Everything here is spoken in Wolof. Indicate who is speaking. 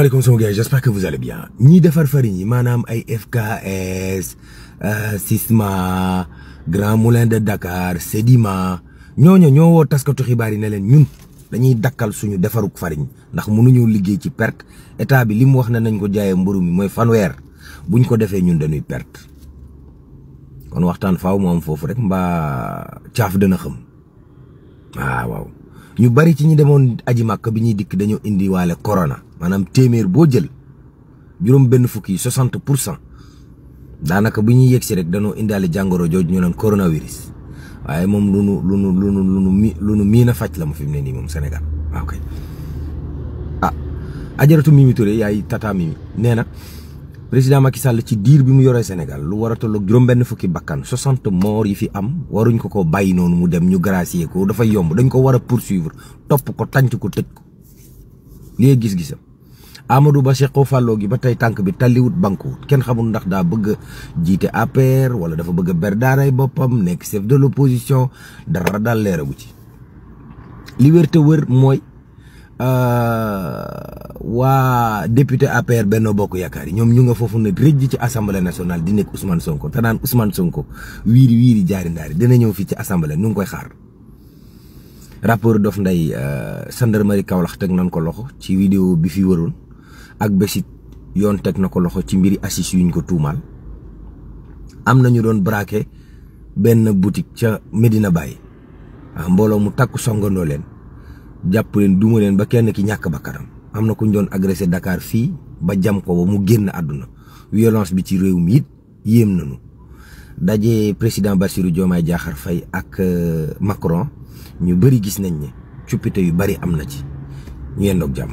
Speaker 1: asalaamaaleykum sama gars j'espère que vous allez bien ñii defar farine yi maanaam ay FKS Sisma Grand Moulin de Dakar Sedima ñooñu ñoo woo taskatu xibaar yi ne leen ñun dañuy dakkal suñu defaruk farine ndax mënuñoo liggéey ci perte état bi li mu wax ne nañ ko jaayee mburu mi mooy fanweer buñ ko defee ñun dañuy perte kon waxtaan faaw mu am foofu rek mbaa caaf dana xam waaw ñu bari ci ñi demoon aji màkk bi ñuy dikk dañoo indi waale corona maanaam téeméer boo jël juróom benn fukki yi 60% daanaka bu ñuy yegsi rek dañoo indaale jàngoro jooju ñu naan coronavirus waaye moom lu nu miin a faj la mu fi mu ne nii moom Sénégal waaw kay ajaratu Mimi Touré yaay tata Mimi nee na président Macky Sall ci diir bi mu yoree Sénégal lu war a tolloog juróom benn fukki bakkan 60 morts yi fi am waruñ ko bàyyi noonu mu dem ñu gracier ko dafay yomb dañ ko war a poursuivre topp ko tànc ko tëj ko lii gis-gisam Amadou Ba Cheikh Fallou gi ba tey tànk bi talliwut bankuwut kenn xamul ndax daa bëgg a jiite APR wala dafa bëgg a ber daaray boppam nekk chef de l'opposition dara daal leeragu ci li wér te wër mooy waa député APR Benno Bokk Yaakaar yi ñoom ñu nga foofu ne rëjj ci assemblée nationale di nekk Ousmane Sonko te naan Ousmane Sonko wiiri jaari ndaari dina ñëw fii ci assemblée ñu ngi koy xaar rapport Dof Ndeye gendarmerie Kaolack teg nañ ko loxo ci vidéo bi fi wëroon ak bésit yoon teg na ko loxo ci mbiri assis yuñ ko tuumaal am nañu doon braqué benn boutique ca Medina Baye mbooloo mu takku songandoo leen jàpp leen duma leen ba kenn ki ñàkk bakkanam am na ku ñu doon agressé Dakar fii ba jam ko ba mu génn àdduna violence bi ci réew mi it yéem nañu daje président Bassirou Diomaye Diakhar Faye ak Macron ñu bëri gis nañ ne coppite yu bari am na ci ñu yendoog jàmm